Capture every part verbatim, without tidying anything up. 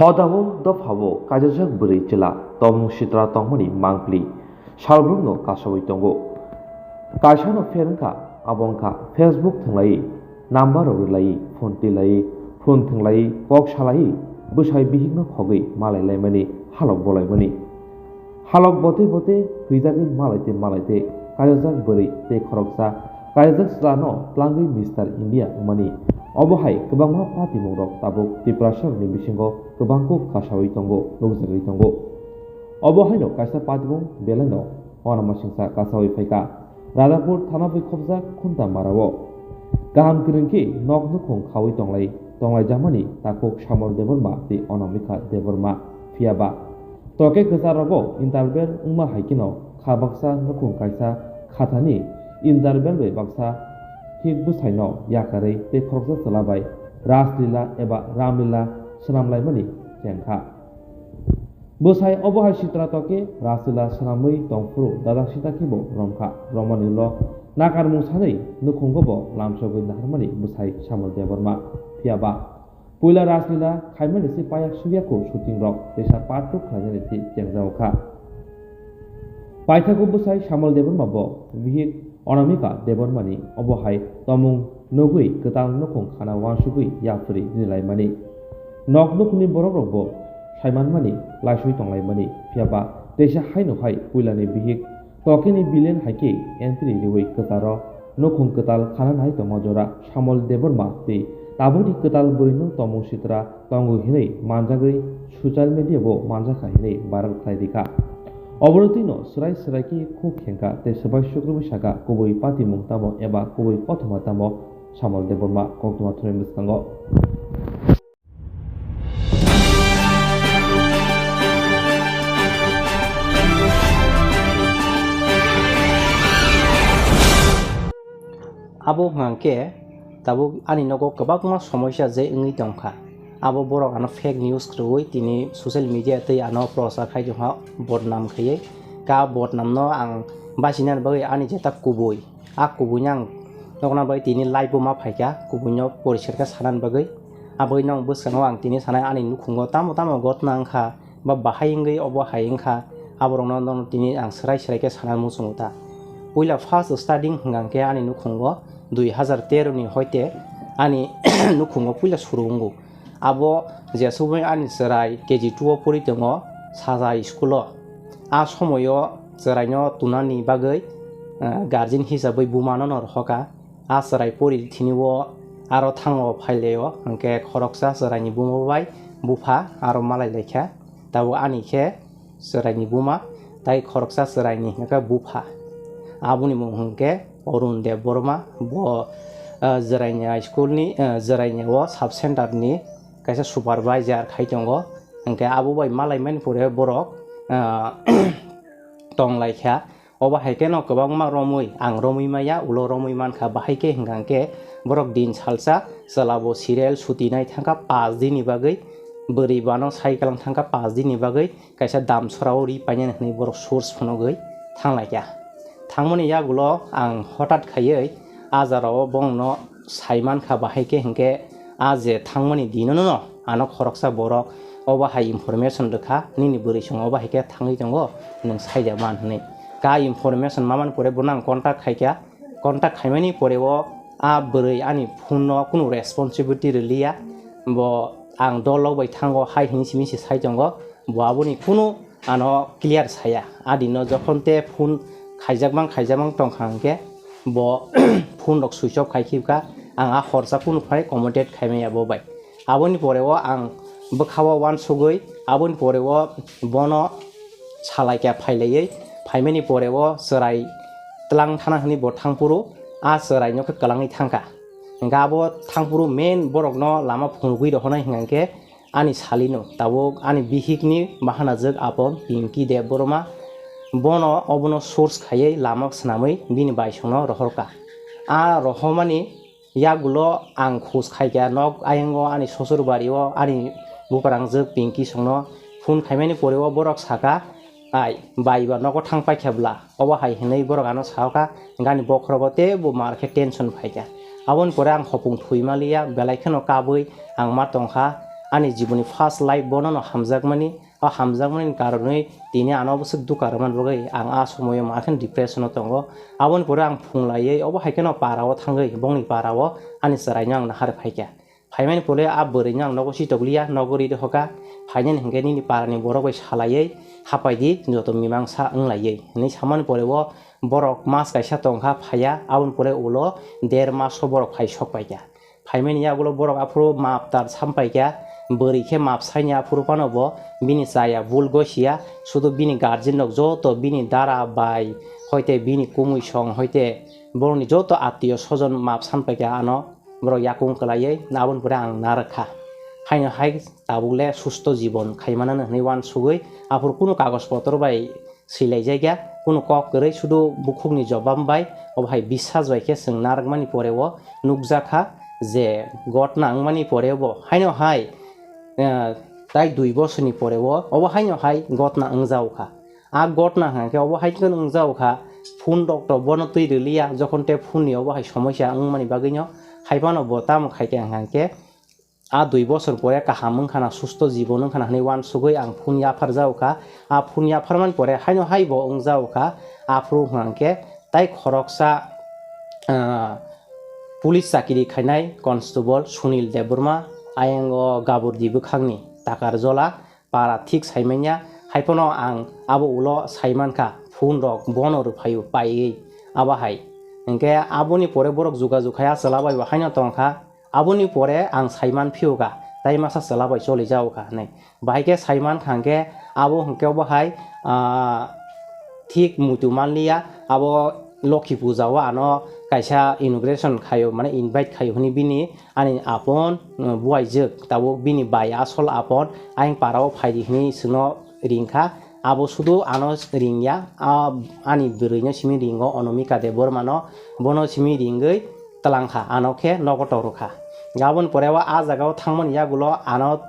Hodao dophao kaijajak bwrwi chwla tongmung sitra tongmani mangpili salbrumno kasaui tongo. Kaisano pher wngkha, abo wngkha Facebook thwnglaiwi, number rok rwlaiwi, phone twilaiwi, phone thwnglaiwi, kok salaiwi, bwsai bihikno khogwi malai laimani, halok bolaimani. Halok botwi botwi thwijagwi malaitwi malaitwi kaijajak bwrwi tei khoroksa kaijajak chwlano tlangwi Mister India wngmani. Obo hai kwbangma patimungrok tabuk Tiprasarokni bisingo kwbangkuk kasaui tongo, nukjagwi tongo. Obo haino kaisa patimung belaino uanamasingcha kasaui phaikha. Radhapur thana bai khobjak Khunta Marao kaham kwrwng khe nok nukhung khaui tonglai, tonglaijakmani takhuk Samol Debbarma tei Anamika Debbarma. Phiyaba toke kwchar rogo interval wngma hai kheno kha baksa nukhung kaisa khathani interval bai baksa hik bwsaino yakarwi tei khoroksa chwla bai Raslila eba Ramlila swnamlaimani chengkha. Bwsai obo hai sitra toke Raslila swnamwi tongphuru dadak sita khe bo romkha. Romani ulo nakarmung sanwi nukhungo bo lamsogwi naharmani bwsai Samol Debbarma. Phiyaba puila Raslila khaimani se payak sugya kho shooting rok teisa part two khlainani se chengjago kha. Paithago bwsai Samol Debbarma bo bihik Anamika Debbarmani obo hai tomung nugwi kwtal nukhung khana uansugwi yapri rilaimani. Nok nukhungni borokrok bo saimanmani laisui tonglaimani, phiyaba teisa haino hai puilani bihik tokeni villain hai khe entry riwi kwcharo nukhung kwtal khana nai tongma jora Samol Debbarma tei tabukni kwtal bwrwino tomung sitra tongo hinwi manjagwi social media bo manjakha hinwi viral khlai rikha. Obono twino swrai swrai khe khuk khengkha tei swbai sukrubwi sakha kubui patimung tamo eba kubui kothoma tamo Samol Debbarma koktwma thumwi mwskango. Abo hwnkha khe tabuk ani nogo kwbangma somoisa je wngwi tongkha. Abo borok ano fake news kwrwi tini social media tei ano prochar khai tongkha, bodnam khaiwi. Ka bodnamno ang bachina bagwi ani jeta kubui, a kubuino ang nokna bagwi tini live bo ma phaikha, kubuino poriskar khe sanani bagwi. Aboni bwskango ang tini sanai ani nukhungo tamo tamo gotna wngkha, ba bahai wngwi obo hai wngkha, aborokno nono tini ang swrai swrai khe sana muchungo ta. Puila first starting hwnkha khe ani nukhungo dui hazar tero ni hoite ani nukhungo puila suru wngo. Abo jesubui ani chwrai K G two o pori tongo Saja school o. A somoio chwraino tunani bagwi, eh, guardian hisabwi bumano no rohorkha. A chwrai pori thini o aro thango phailaio, hwnkhe khoroksa chwraini buma bai bupha aro malai laikha. Tabuk ani khe chwraini buma, tai khoroksa chwraini hwnkhe bupha. Aboni mung hwnkhe Arun Debbarma, bo, ah, Jwraini high school ni, ah, Jwraini o sub center ni kaisa supervisor khai tongo. Hwnkhe abo bai malaimani pore borok, ah, tonglaikha. Obo hai kheno kwbangma romwi, ang romwi maya, ulo romwi mankha, bahai khe hwnkha khe borok din salsa chwla bo serial suti nai thangkha, pash din ni bagwi, bwrwi bano cycle wng thangkha pash din ni bagwi, kaisa damsora o ri painani hwnwi borok source phunugwi thanglaikha. Thangmani yagulo ang hotat khaiwi a jora o bongno sai mankha, bahai khe hwnkhe a je thangmani dinono ano khoroksa borok obo hai information rwkha, nini bwrwi song obo hai khe thangwi tongo, nwng saida man hwnwi. Ka information mamani pore bono ang contact khaikha, contact khaimani pore o a bwrwi ani phone no kunu responsibility rwliya, bo ang dol rok bai thango hai hwnwi simi se sai tongo, bo aboni kunu ano clear saya. Adino jokhon te phone khaijakmang khaijakmang tongkha hwnkhe bo phone rok switch off khai khibkha, ang a horsa kunu phai communicate khaimaya bo bai. Aboni pore o ang bwkha o uansugwi, aboni pore o bono salaikha phailaiwi, phaimani pore o chwrai tlang thana hwnwi bo thangphuru a chwraino khe kwlangwi thangkha. Hwnkhe abo thangphuru main borokno lama phunugwi rohornai hwnkha khe ani salino, tabuk ani bihikni bahanajwk apon Pinky Debbarma, bono obono source khaiwi lama swnamwi bini baisongno rohorkha. A rohormani yagulo ang khus khaikha, nok ayango ani sosurbari o ani buprangjwk Pinky songno phone khaimani pore o borok sakha, "Ai, bai ba nogo thang paikha bwla?" Obo hai hwnwi borok ano sakha, hwnkhe ani bokhorogo teibo mar khe tension phaikha. Aboni pore ang hopung thwima liya, belai kheno kabwi ang ma tongkha. ani jiboni first life bono no hamjakmani, o hamjakmani karonwi tini ano bwswk dukha rwmani bagwi ang a somoio ma khe depression o tongo. Aboni pore ang phunglaiwi obo hai kheno para o thangwi bongni para o ani chwraino ang nahar phaikha. Phaimani pore a bwrwino ang nogo sitokliya, nogo riri hoka, phainani hinkhe nini parani borok bai salaiwi hapaidi joto mimangsa wnglaiwi hinwi samani pore o borok mas kaisa tongkha phaiya, aboni pore ulo der maso borok phai sok paikha. Phaimani yagulo borok aphuru map tar sam paikha, bwrwi khe map saini aphuru phano bo bini chaya bul gosiya, sudu bini guardian rok joto bini dara bai hoite bini kumui song hoite borokni joto attiyo sojon map san paikha ano borok yakung kwlaiwi aboni pore ang narwkha. Haino hai tabuk le susto jibon khaimanano hinwi uansugwi aphuru kunu kagoj potro bai swilaijagya, kunu kok kwrwi sudu bukhukni jobab bai obo hai bisas bai khe chwng narwkmani pore o nukjakha je gotna wngmani pore bo haino hai, eh, tai dui bosorni pore o obo haino hai gotna wngjaokha. A gotna hwnkhe obo hai kheno wngjaokha, phone rok to bono twi rwliya, jokhon te phone ni obo hai somosya wngmani bagwino, hai phano bo tamo khaikha hwnkhe, a dui bosor pore kaham wngkhana, susto jibon wngkhana hinwi uansugwi ang phone yaphar jaokha. A phone yapharmani pore haino hai bo wngjaokha, aphuru hwnkhe tai khoroksa, ah, police chakiri khainai constable Sunil Debbarma, ayang o Gaburdi bwkhakni Takarjola, para thik saimanya, hai phano ang abo ulo saimankha, phone rok bono rwphaio paiwi abo hai. Hinkhe aboni pore borok jugajug khai a chwla bai bo haino tongkha, aboni pore ang saiman phiyokha, tai masa chwla bai choli jaokha hinwi. Bahai khe saimankha hinkhe abo hinkhe obo hai, ah, thik muitu manliya, abo Lokhi puja o ano kaisa inauguration khaio, mane invite khaio hwnwi bini ani apon, uh, buaijwk, tabuk bini bai asol apon ayang para o phaidi hwnwi chwngno ringkha. Abo sudu ano ringya, a, ani bwrwino simi ringo, Anamika Debbarmano, bono simi ringwi twlangkha, ano khe nogo torokha. Aboni pore o a jaga o thangmani yagulo ano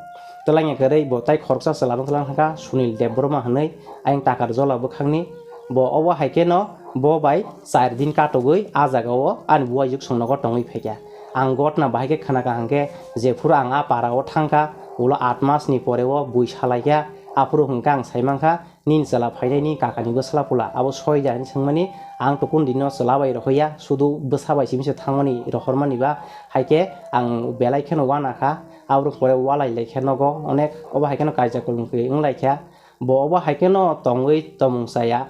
twlangya kwrwi bo tai khoroksa chwla no twlang thangkha, Sunil Debbarma hwnwi, ayang Takarjola bwkhakni. Bo obo hai kheno bo bai char din katogwi a jaga o ani buaijwk songnogo tongwi phaikha. Ang gotna bahai khe khwnakha hwnkhe, jephuru ang a para o thangkha, ulo aat mas ni pore o bui salaikha, aphuru hwnkhe ang saimankha, nini chwla phainai, nini kakani bwsla pula abo soi da hinwi swngmani, ang to kunu dino chwla bai rohorya, sudu bwsa bai simi se thangmani rohormani ba, hai khe ang belai kheno uanakha, aborok pore ualai laikha nogo, onek obo hai kheno kaisa kulung kwrwi wnglaikha. Bo obo hai kheno tongwi tomung chaya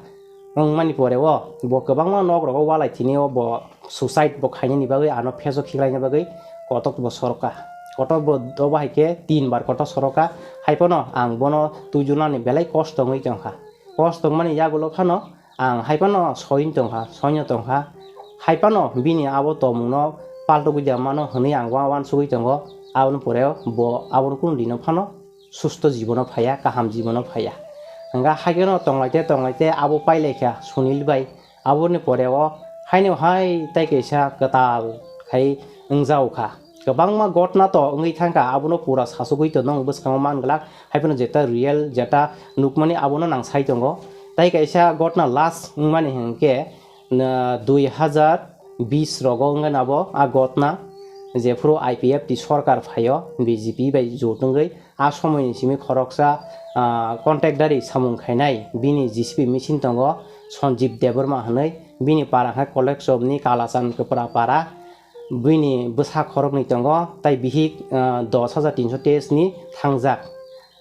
wngmani pore o bo kwbangma nok rogo ualai tini o bo suicide bo khainani bagwi ano phejo khiklaina bagwi kotok bo soroka. Kotok bo obo hai khe tin bar kotok soroka. Hai phano ang bono twijlani belai kosto wngwi tongkha. Kosto wngmani yagulo phano ang hai phano soin tongkha, soino tongkha. Hai phano bini abo tomungno paltogwi da mano hwnwi ang uansugwi tongo. Aboni pore bo aboni kunu dino phano susto jibono phaiya, kaham jibono phaiya. Hwnkha haikhe no tonglaite tonglaite abo pailaikha Sunil bai. Aboni pore o haino hai tai kaisa kwtal khai wngjaokha. Kwbangma gotna to wngwi thangkha, abono pura sasugwi to nwng bwskango man glak. Haiphano jeta real, jeta nukmani abono nang sai tongo. Tai kaisa gotna last wngmani hwnkhe, na, dui hazar bis rogo wngkha abo a gotna, jephuru I P F T sorkar phaio B J P bai jotwngwi. A somoini simi khoroksa, ah, contract dari samung khainai bini J C B machine tongo, Sanjeev Debbarma hwnwi, bini para hwnkhe Kolekchopni Kalachan Kwpra para, bini bwsa khoroknwi tongo, tai bihik, ah, dos hajar tinso teis ni thangjak.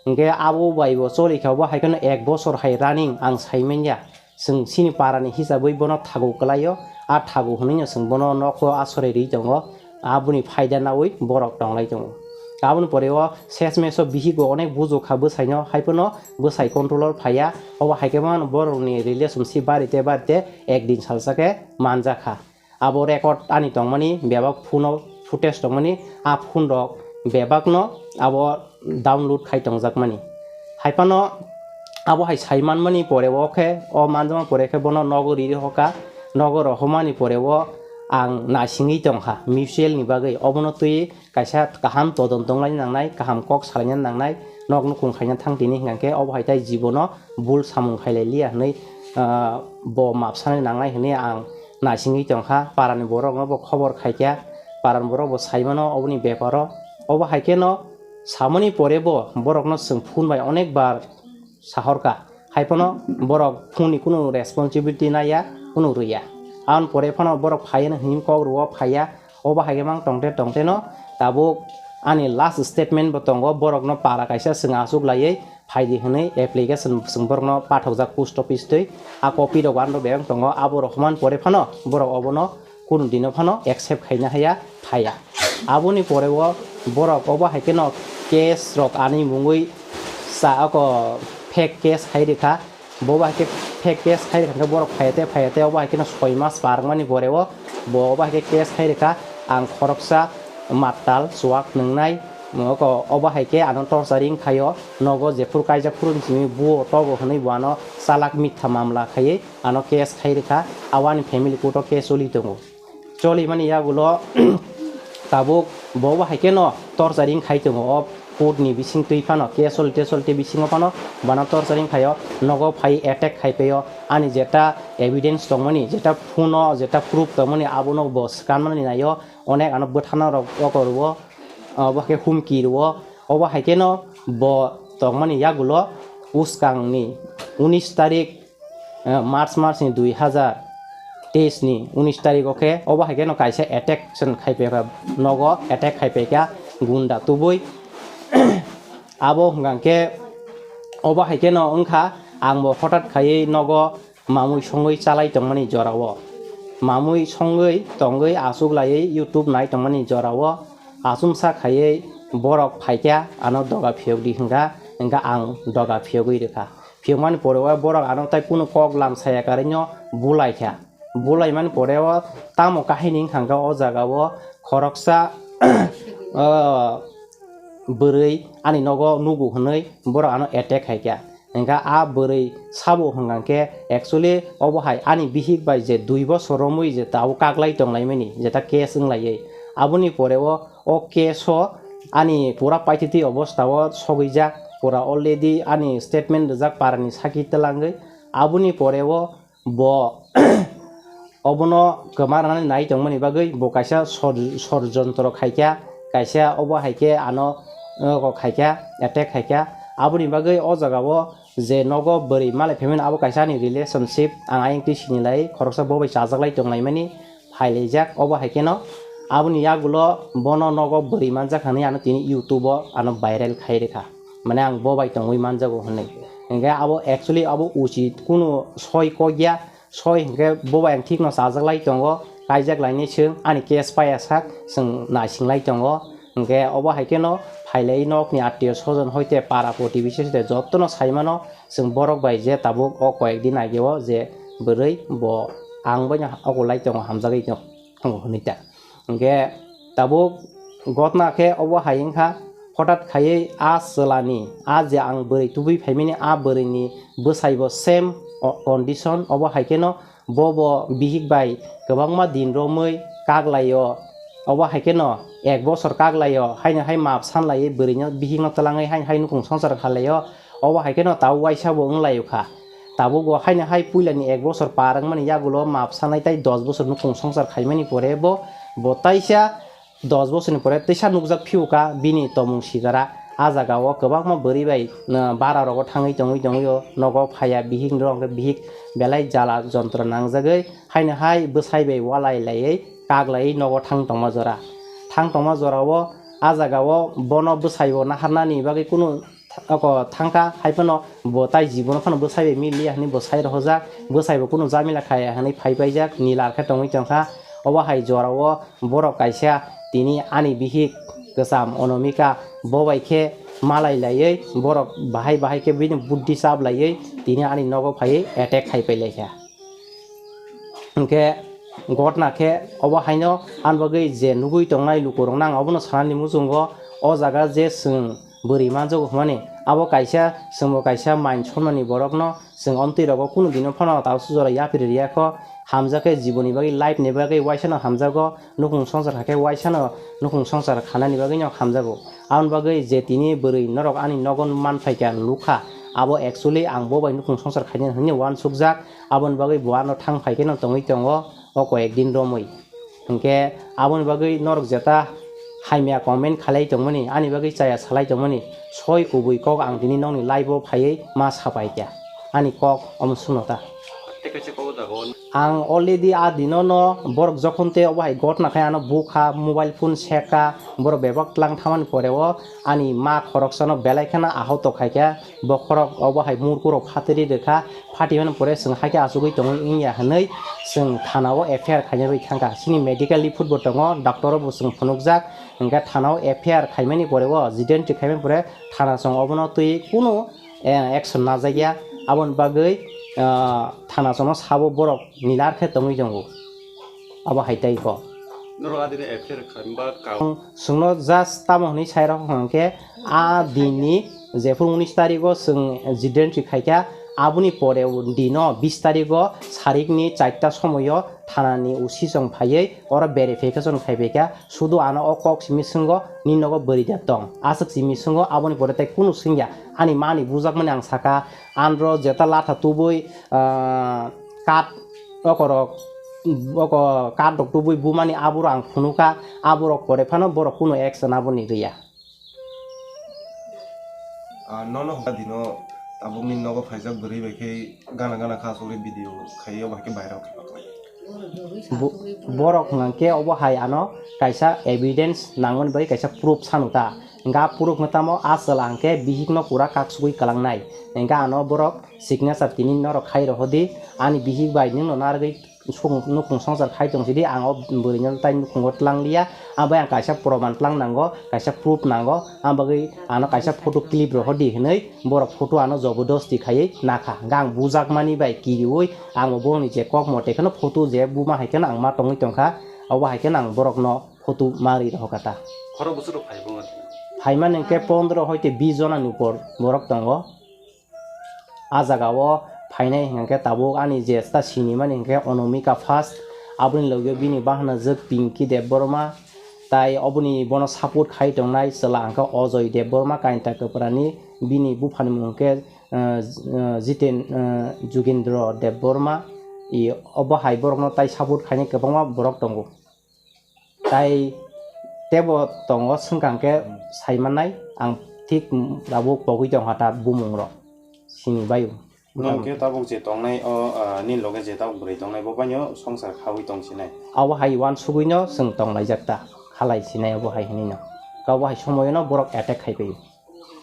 Hwnkhe abo bai bo choli kha, bo hai kheno ek bosor hai running ang sai manya. Chwng chini parani hisabwi bono thagu kwlaio, a thagu hwnwino chwng bono nokho asore rwi tongo, aboni phaida naui borok tonglai tongo. Aboni pore o sesmeso bihigo onek bujo kha bwsaino, haiphano bwsai control-o phaiya, obo hai khe mano borokni relationship barite barite ek din salsa khe manjakha. Abo record ani tongmani bebak phone-o footage tongmani, a phone rok bebakno abo download khai tongjakmani. Haiphano abo hai sai manmani pore o khe, o manjakma pore khe bono nogo riri hoka, nogo rohormani pore o ang naisingwi tongkha mutual ni bagwi. Obono twi kaisa kaham todon tonglaina nangnai, kaham kok salaina nangnai, nok nukhung khaina thang tini hwnkha khe obo hai tai jibono bul samung khailai liya hwnwi, ah, bo map sanai nangnai hwnwi ang naisingwi tongkha. Parani borokno bo khobor khaikha, parani borok bo saimano oboni beparo. Obo hai kheno Samani pore bo borokno chwng phone bai onek bar sahorkha, hai phano borok phone ni kunu responsibility naiya, kunu rwya. Aboni pore phano borok phaiya hwnwi kok rwo, phaiya. Obo hai khe mang tongte tongte no tabuk ani last statement bo tongo, borokno para kaisa chwng achuk laiwi phaidi hwnwi application chwng borokno pathokjak post office twi. A copy rok ano bebak tongo, abo rok hwnmani pore phano borok obono kunu dino phano accept khaina haya, phaiya. Aboni pore o borok obo hai kheno case rok ani mungwi sa ako fake case hai rikha. Bo bai khe fake case khai rwkha khe borok phaiya tei phaiya tei obo hai kheno soi mas par wngmani pore o bo obo hai khe case khai rwkha. Ang khoroksa mattal chuwak nwngnai, oko obo hai khe ano torturing khaio, nogo jephuru kaijak phuru simi buo togo hwnwi bo ano chalak mitha mamla khaiwi ano case khai rwkha. Abo ani family court o case choli tongo. Cholimani yagulo tabuk bo bo hai kheno torturing khai tongo, o court ni bising twi phano case choli te choli te bisingo phano bana torturing khaio, nogo phai attack khai paio, ani jeta evidence tongmani, jeta phone o jeta proof tongmani abono bo swkanmani naio, onek ano bwthana rok oko rwo, obo hai khe humki rwo, obo hai kheno bo tongmani yagulo bwskangni unis tarik eh, March, March ni dui hazar teis ni unis tarik o khe obo hai kheno kaisa attack chwng khai paikha, nogo attack khai paikha gunda tubui. Abo hwnkha khe obo hai kheno wngkha, ang bo hothat khaiwi nogo mamui songwi chalai tongmani jorao, mamui songwi tongwi achuk laiwi YouTube nai tongmani jorao achomsa khaiwi borok phaikha ano doga phiyok di hwnkha, hwnkha ang doga phiyogwi rwkha. Phiyokmani pore o borok ano tai kunu kok lam saya karwi no bulai kha. Bulaimani pore o tamo kahini wngkha khe o jaga o khoroksa, o, bwrwi ani nogo nugo hwnwi borok ano attack khai kha. Hwnkha a bwrwi sabo hwnkha khe actually obo hai ani bihik bai je dui bosor romwi je tabuk kaklai tonglaimani jeta case wnglaiwi. Aboni pore o, o case o ani pura paititi obostha o sogwijak, pura already ani statement rijak parani sakhi twlangwi. Aboni pore o bo obono kwma rwnani nai tongmani bagwi bo kaisa sor-, sorjontro khaikha, kaisa obo hai khe ano, uh, khaikha, attack khaikha. Aboni bagwi o jaga o je nogo bwrwi malai phaimani abo kaisa ani relationship, ang ayang twi sinilai khoroksa bo bai chajaklai tonglaimani phailaijak. Obo hai kheno aboni yagulo bono nogo bwrwi manjak hwnwi ano tini YouTube o ano viral khai rwkha, mane ang bo bai tongwi manjago hwnwi. Hwnkhe abo actually abo uchit kunu soi kok ya, soi hwnkhe bo bai ang thikno chajaklai tongo, kaijak lainai chwng ani case paiya sak chwng naisinglai tongo. Hwnkhe obo hai kheno phailai nokni attiyo sojon hoite para protibesi hoite jottono saimano chwng borok bai je tabuk o koyek din age o je bwrwi bo ang bai no okolai tongo, hamjagwi tongo hwnwi ta. Hwnkhe tabuk gotna khe obo hai wngkha, hothat khaiwi a chwlani, a je ang bwrwi tubui phaimani a bwrwini bwsaibo same o-, condition, obo hai kheno bo bo bihik bai kwbangma din romwi kaklaio, obo hai kheno ek bosor kaklaio, haino hai map sanlaiwi bwrwino bihikno twlangwi haino hai nukhung songsar khalaio, obo hai kheno tabuk waisa bo wnglaio kha. Tabuk bo haino hai puilani ek bosor par wngmani yagulo map sanai tai dos bosor nukhung songsar khaimani pore bo, bo taisa dos bosorni pore teisa nukjak phiuka bini tomung sigara. A jaga o kwbangma bwrwi bai, uh, bara rogo thangwi tongwi tongwi o nogo phaiya, bihik rok hwnkhe bihik belai jala jontro nangjagwi haino hai bwsai bai walai laiwi kaklaiwi nogo thang tongma jora. Thang tongma jora o a jaga o bono bwsai bo naharnani bagwi kunu oko thangkha, hai phano bo tai jibono phano bwsai bai miliya hwnwi bo sai rohorjak, bwsai bo kunu jamila khaya hwnwi phai paijak, nilar khe tongwi tongkha. Obo hai jora o borok kaisa tini ani bihik kwcham Onomika bo bai khe malai laiwi borok bahai bahai khe bini buddhi chap laiwi tini ani nogo phaiwi attack khai pai laikha. Hwnkhe gotna khe obo haino ani bagwi je nugwi tongnai lukurokno ang obono sanani muchungo, o jaga je chwng bwrwi manjago hwnmani, abo kaisa chwngbo kaisa mind somnani borokno chwng omtwi rogo kunu dino phano tabuk sujora yapri riyakho, hamjakhe jiboni bagwi life ni bagwi waisano hamjago, nukhung songsar hakhe waisano nukhung songsar khanani bagwino hamjago. Aboni bagwi je tini bwrwi norok ani nogo manphaikha, nukha, abo actually ang bo bai nukhung songsar khainani hwnwi uansukjak, aboni bagwi bo ano thang phaikheno tongwi tongo o koyek din romwi. Hinkhe aboni bagwi norok jeta Hamya comment khalai tongmani, ani bagwi chaya salai tongmani, soi kubui kok ang tini nokni live o phaiwi ma sapai kha. Ani kok omo swngno ta. Tei kaisa kok o jaga o. Ang already a dino no borok jokhon tei obo hai gotna khai ano bukha, mobile phone sekha, borok bebak tlang thamani pore o ani ma khoroksano belai kheno ahoto khaikha, bokhorok obo hai murkurok phatiri rwkha, phatwi mani pore chwng haikhe achugwi tongwi wngya hwnwi chwng thana o F I R khaina bagwi thangkha. Chini medical report bo tongo, doctor o bo chwng phunukjak, hwnkhe thana o F I R khaimani pore o, Jiten Tree khaimani pore thana chwng obono twi kunu, eh, action najakya, aboni bagwi, ah, thana chwngno sabo borok nilar khe tongwi tongo. Abo hai tei kok. Norok adini F I R khaimba kau. Chwngno just tamo hwnwi sai rok hwnkhe, a dinni jephuru unis tarigo chwng Jiten Tree khaikha, aboni pore dino bis tarigo sarikni charta somoio thanani O C chwng phaiwi oro verification khaibaikha, sudu ano o kok simi swnggo, nini nogo bwrwi da tong, aswk simi swnggo, aboni pore tei kunu swngya. Ani mani bujakmani ang sakha, anro jeta latha tubui, ah, kat okorok, oko kat rok tubui bumani aboro ang phunukha, aborok pore phano borok kunu action aboni rwya. Ah, nono hwnba dino tabukni nogo phaijak bwrwi bai khe gana gana kha asugwi video khaiwi obo hai khe viral khe ma khlai. Bo-, borok hwnkhe obo hai ano kaisa evidence nangmani bagwi kaisa proof sanu ta. Hwnkhe a proof hwnkhe tamo a chwla hwnkhe bihikno pura kaksugwi kwlangnai. Hwnkhe ano borok signature tini norok khai rohodi, ani bihik bai nwngno narwgwi song-, nukhung songsar khai tong sidi, ang o bwrwino tai nukhungo tlang liya, abo ang kaisa proman tlang nango, kaisa proof nango, ang bagwi ano kaisa photo clip rohor di hinwi borok photo ano jobodosti khaiwi nakha. Hwnkhe ang bujakmani bai kiriwi ang bo borokni je kok mote kheno photo je buma hai kheno ang ma tongwi tongkha, abo hai kheno ang borokno photo ma rwi rohorkha ta. Khorok bwswk rok phai bwlai? Phaimani hwnkhe pondro hoite bis jona ni upor borok tongo. A jaga o phainai hwnkhe tabuk ani jesta sinimani hwnkhe Onomika first, aboni logi o bini bahanajwk Pinky Debbarma, tai oboni bono support khai tongnai chwla hwnkhe Ajoy Debbarma, Kainta Kwprani, bini buphani mung hwnkhe, eh, eh, Jiten, eh, Jugendra Debbarma, i obo hai borokno tai support khainai kwbangma borok tongo. Tai tebo tongo swngkang khe sai mannai, ang thik tabuk pogwi tongkha ta bumungrok sini baio. Nwng khe tabuk je tongnai o, ah, nini loge je tabuk bwrwi tongnai bo baino songsar khaui tong sinai. Abo hai uansugwino chwng tonglaijak ta, khalai sinai abo hai hinwino. Abo hai somoyono borok attack khai paio.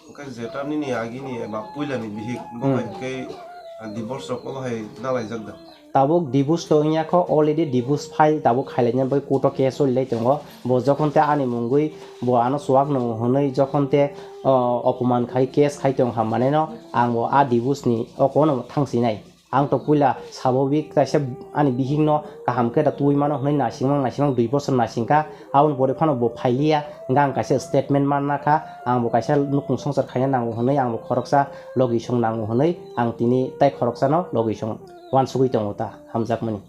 Hwnkhe jeta nini agini eba puilani bihik, bo Hmm. hai hwnkhe, ah, divorce rok bo hai nalaijak da? Tabuk divorce to wngya kho, already divorce file tabuk khailaina bai court o case solilai tongo. Bo jokhon tei ani mungwi bo ano chuak nwngo hwnwi jokhon tei, ah, opoman khai case khai tong ha maneno ang bo a divorce ni oko no thang sinai. Ang to puila sabobik kaisa ani bihikno kaham khe da tubui mano hwnwi naisingmang naisingmang dui bosor naisingkha, aboni pore phano bo phailiya, hwnkhe ang kaisa statement manna kha, ang bo kaisa nukhung songsar khaina nango hwnwi ang bo khoroksa logisong nango hwnwi ang tini tai khoroksano logisong uansugwi tongo ta hamjakmani.